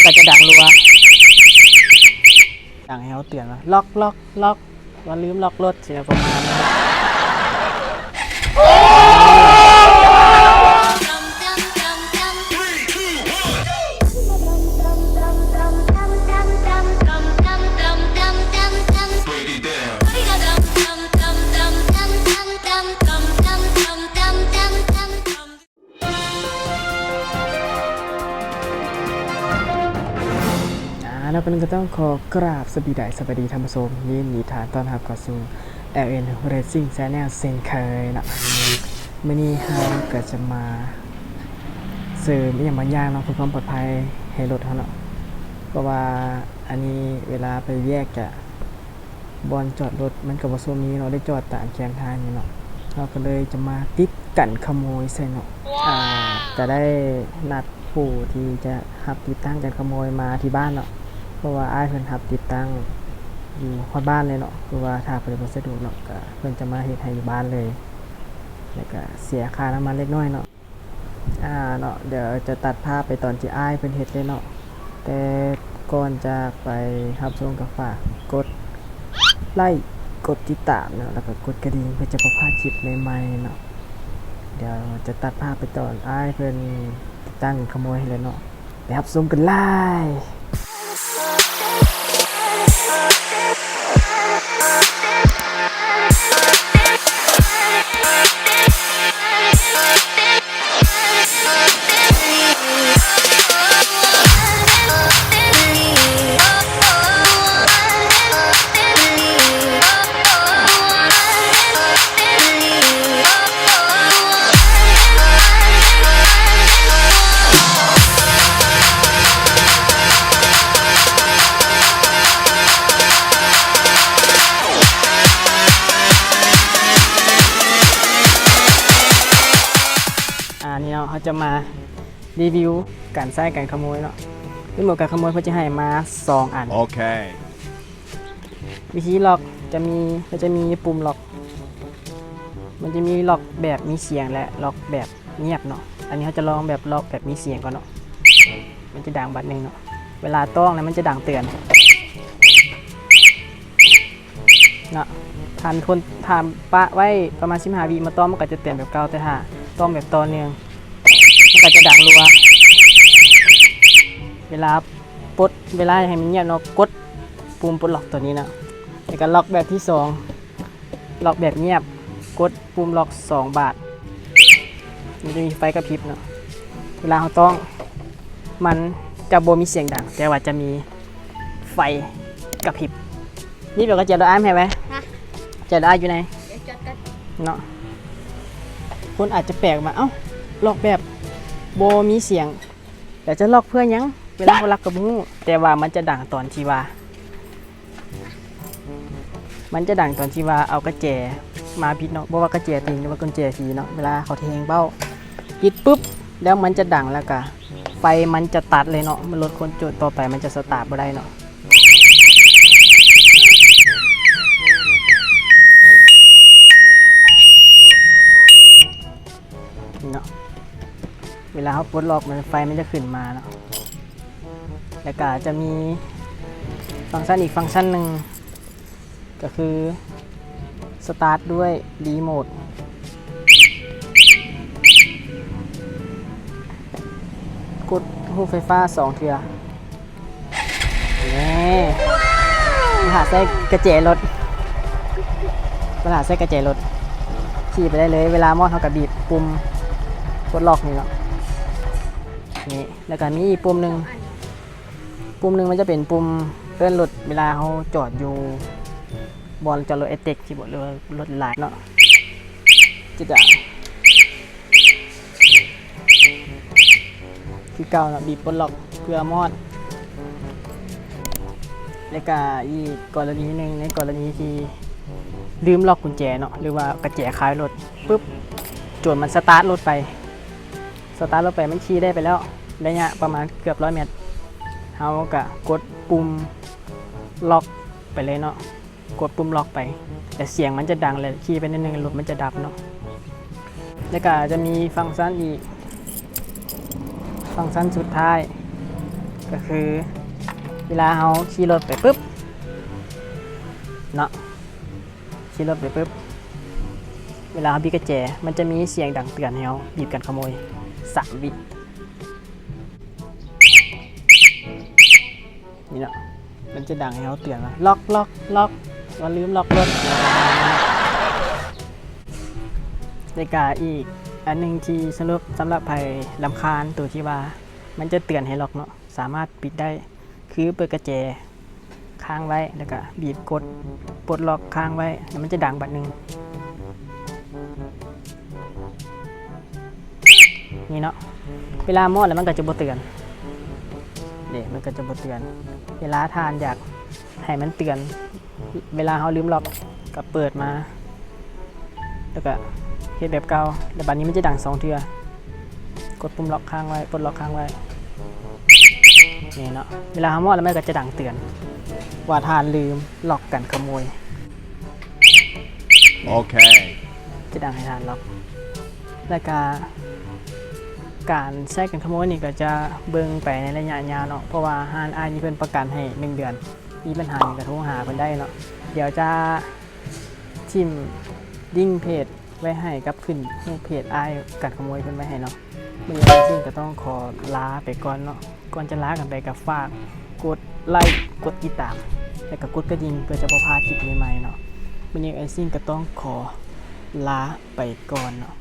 ກໍຈະດັງລົວ ດັງໃຫ້ເຮົາເຕືອນວ່າ ລັອກ ລັອກ ລັອກ ວ່າລືມລັອກລົດ ຊິປະມານນັ້ນ. ອາ ເນາະ ກ່ອນອື່ນກໍຕ້ອງຂໍກາບສະບາຍດີ ສະບາຍດີທ່ານຜູ້ຊົມ ຍິນດີຕ້ອນຮັບເຂົ້າສູ່ ແອລເອັນ Racing Channel ເຊັ່ນເຄີຍເນາະ. ມື້ນີ້ເຮົາກໍຈະມາເສີມອີ່ຫຍັງບາງຢ່າງເນາະ ເພື່ອຄວາມປອດໄພໃຫ້ລົດເຮົາເນາະ ເພາະວ່າອັນນີ້ເວລາໄປວຽກກະ ບ່ອນຈອດລົດມັນກໍບໍ່ຊຸ່ມມີເນາະ ໄດ້ຈອດຕາມແຄມທາງນີ້ເນາະ ເຮົາກໍເລີຍຈະມາຕິດກັນຂະໂມຍໃສ່ເນາະ. ອາ ກໍໄດ້ນັດຜູ້ທີ່ຈະຮັບຕິດຕັ້ງກັນຂະໂມຍມາທີ່ບ້ານເນາະ ເພາະວ່າອ້າຍເພິ່ນຮັບຕິດຕັ້ງຢູ່ຮອດບ້ານເລີຍເນາະ ຄືວ່າຖ້າຜູ້ໃດບໍ່ສະດວກເນາະ ກໍເພິ່ນຈະມາເຮັດໃຫ້ຢູ່ບ້ານເລີຍ ແລ້ວກໍເສຍຄ່ານ້ຳມັນເລັກນ້ອຍເນາະ. ອາ ເນາະ ດຽວຈະຕັດພາບໄປຕອນທີ່ອ້າຍເພິ່ນເຮັດເລີຍເນາະ ແຕ່ກ່ອນຈາກໄປຮັບຊົມກໍຝາກກົດໄລ້ ກົດຕິດຕາມເນາະ ແລ້ວກໍກົດກະດິ່ງ ເພື່ອຈະບໍ່ພາດຄລິບໃໝ່ໆເນາະ. ດຽວຈະຕັດພາບໄປຕອນອ້າຍເພິ່ນຕິດຕັ້ງຂະໂມຍໃຫ້ເລີຍເນາະ ໄປຮັບຊົມກັນເລີຍ. ອາ ນີ້ເນາະ ເຮົາຈະມາ ຣີວິວການໃຊ້ການຂະໂມຍເນາະ. ຣີໂມດການຂະໂມຍເພິ່ນຈະໃຫ້ມາສອງອັນ. ໂອເຄ. ວິທີລັອກຈະມີ ກໍຈະມີປຸ່ມລັອກ. ມັນຈະມີລັອກແບບມີສຽງ ແລະ ລັອກແບບງຽບເນາະ. ອັນນີ້ເຮົາຈະລອງແບບລັອກແບບມີສຽງກ່ອນເນາະ. ມັນຈະດັງບາດໜຶ່ງເນາະ. ເວລາຕ້ອງແລ້ວມັນຈະດັງເຕືອນ. ເນາະ ຖ້າມີຄົນ ຖ້າປະໄວ້ປະມານສິບຫ້າວິມາຕ້ອງ ມັນກໍຈະເຕືອນແບບເກົ່າ, ແຕ່ຖ້າຕ້ອງແບບຕໍ່ເນື່ອງ ມັນກໍຈະດັງລົວ. ເວລາປົດ ເວລາໃຫ້ມັນງຽບເນາະ ກົດປຸ່ມປົດລັອກຕົວນີ້ເນາະ. ແລ້ວກໍລັອກແບບທີສອງ ລັອກແບບງຽບ ກົດ ປຸ່ມລັອກສອງບາດ ມັນຈະມີໄຟກະພິບເນາະ. ເວລາເຮົາຕ້ອງ ມັນຈະບໍ່ມີສຽງດັງ ແຕ່ວ່າຈະມີໄຟກະພິບ. ນີ້ແບບກະແຈລົດອ້າຍໃຫ້ໄວ້. ຮະ? ແຈລົດອ້າຍຢູ່ໃນ? ດຽວຈອດກ່ອນເນາະ. ຄົນອາດຈະແປກວ່າ ເອົ້າ ລັອກແບບບໍ່ມີສຽງ ແລ້ວຈະລັອກເພື່ອຫຍັງ? ເວລາເຮົາລັກກໍບໍ່ຮູ້ ແຕ່ວ່າມັນຈະດັງຕອນທີ່ວ່າ ມັນຈະດັງຕອນທີ່ວ່າເອົາກະແຈມາບິດເນາະ, ບໍ່ວ່າກະແຈຕີນ ຫຼືວ່າກຸນແຈຜີເນາະ. ເວລາເຂົາແທງເບົ້າ ບິດປຶບ ແລ້ວມັນຈະດັງ ແລ້ວກະໄຟມັນຈະຕັດເລີຍເນາະ. ລົດຄົນໂຈດຕໍ່ໄປມັນຈະສະຕາດບໍ່ໄດ້ເນາະ. ນີ້ເນາະ ເວລາເຮົາປົດລັອກມັນ ໄຟມັນຈະຂຶ້ນມາເນາະ. ແລ້ວກະຈະມີຟັງຊັນອີກຟັງຊັນໜຶ່ງ ກໍຄືສະຕາດດ້ວຍຣີໂມດ ກົດຮູບໄຟຟ້າສອງເທື່ອ. ນີ້ ມາຫາໃສ່ກະແຈລົດ ມາຫາໃສ່ກະແຈລົດ ຂີ່ໄປໄດ້ເລີຍ. ເວລາມອດເຮົາກະບີບປຸ່ມປົດລັອກນີ້ເນາະ. ນີ້ ແລ້ວກະມີອີກປຸ່ມໜຶ່ງ ປຸ່ມໜຶ່ງມັນຈະເປັນປຸ່ມເອີ້ນລົດ ເວລາເຮົາຈອດຢູ່ບ່ອນຈອດລົດໄອເຕັກ ທີ່ບໍ່ ຫຼືວ່າລົດຫຼາຍເນາະ ຈະດາ ຄືເກົ່າເນາະ ບີບປົດລັອກເພື່ອມອດ. ແລ້ວກະອີກກໍລະນີໜຶ່ງ ໃນກໍລະນີທີ່ລືມລັອກກຸນແຈເນາະ ຫຼືວ່າກະແຈຄາຢູ່ລົດປຶບ ຈົນມັນສະຕາດລົດໄປ ສະຕາດລົດໄປ ມັນຂີ່ໄດ້ໄປແລ້ວ ໄລຍະປະມານເກືອບຮ້ອຍແມັດ ເຮົາກະກົດປຸ່ມລັອກໄປເລີຍເນາະ. ກົດປຸ່ມລັອກໄປ ແລະ ສຽງມັນຈະດັງ ແລະ ຂີ່ໄປໜ້ອຍໜຶ່ງ ລົດມັນຈະດັບເນາະ. ແລ້ວກະຈະມີຟັງຊັນອີກ ຟັງຊັນສຸດທ້າຍ ກໍຄືເວລາເຮົາຂີ່ລົດໄປປຶບເນາະ ຂີ່ລົດໄປປຶບ ເວລາເຮົາບີດກະແຈ ມັນຈະມີສຽງດັງເຕືອນໃຫ້ເຮົາບີບກັນຂະໂມຍສາມວິ ນີ້ເນາະ ມັນຈະດັງໃຫ້ເຮົາເຕືອນວ່າ ລັອກ ລັອກ ລັອກ ວ່າລືມລັອກລົດ. ແລ້ວກະອີກອັນໜຶ່ງທີ່ສະຫຼຸບສຳລັບໃຜລຳຄານໂຕທີ່ວ່າມັນຈະເຕືອນໃຫ້ລັອກເນາະ ສາມາດປິດໄດ້ ຄືເປີດກະແຈຄ້າງໄວ້ ແລ້ວກະບີບກົດປົດລັອກຄ້າງໄວ້ ແລ້ວມັນຈະດັງບາດໜຶ່ງ ນີ້ເນາະ ເວລາມອດແລ້ວມັນກໍຈະບໍ່ເຕືອນເດ້ ມັນກໍຈະບໍ່ເຕືອນ. ເວລາທ່ານຢາກໃຫ້ມັນເຕືອນ ເວລາເຮົາລືມລັອກ ກໍເປີດມາ ແລ້ວກໍເຮັດແບບເກົ່າ ແລ້ວບາດນີ້ມັນຈະດັງສອງເທື່ອ ກົດປຸ່ມລັອກຄ້າງໄວ້ ປົດລັອກຄ້າງໄວ້ ນີ້ເນາະ ເວລາເຮົາມອດແລ້ວມັນກໍຈະດັງເຕືອນວ່າທ່ານລືມລັອກກັນຂະໂມຍ. ໂອເຄ ຈະດັງໃຫ້ທ່ານລັອກ ແລ້ວກະການໃຊ້ກັນຂະໂມຍນີ້ກໍຈະເບິ່ງໄປໃນໄລຍະຍາວເນາະ ເພາະວ່າຮ້ານອ້າຍນີ້ເພິ່ນປະກັນໃຫ້ໜຶ່ງເດືອນ ມີບັນຫາຫຍັງກໍໂທຫາເພິ່ນໄດ້ເນາະ. ດຽວຈະຖິ້ມລິ້ງເພຈໄວ້ໃຫ້ກັບຂຶ້ນຮູບເພຈອ້າຍກັນຂະໂມຍເພິ່ນໄວ້ໃຫ້ເນາະ. ມື້ນີ້ອ້າຍຊິງກໍຕ້ອງຂໍລາໄປກ່ອນເນາະ. ກ່ອນຈະລາກັນໄປກໍຝາກກົດໄລ້ ກົດຕິດຕາມ ແລ້ວກໍກົດກະດິ່ງ ເພື່ອຈະບໍ່ພາດຄລິບໃໝ່ໆເນາະ. ມື້ນີ້ອ້າຍຊິງກໍຕ້ອງຂໍລາໄປກ່ອນເນາະ.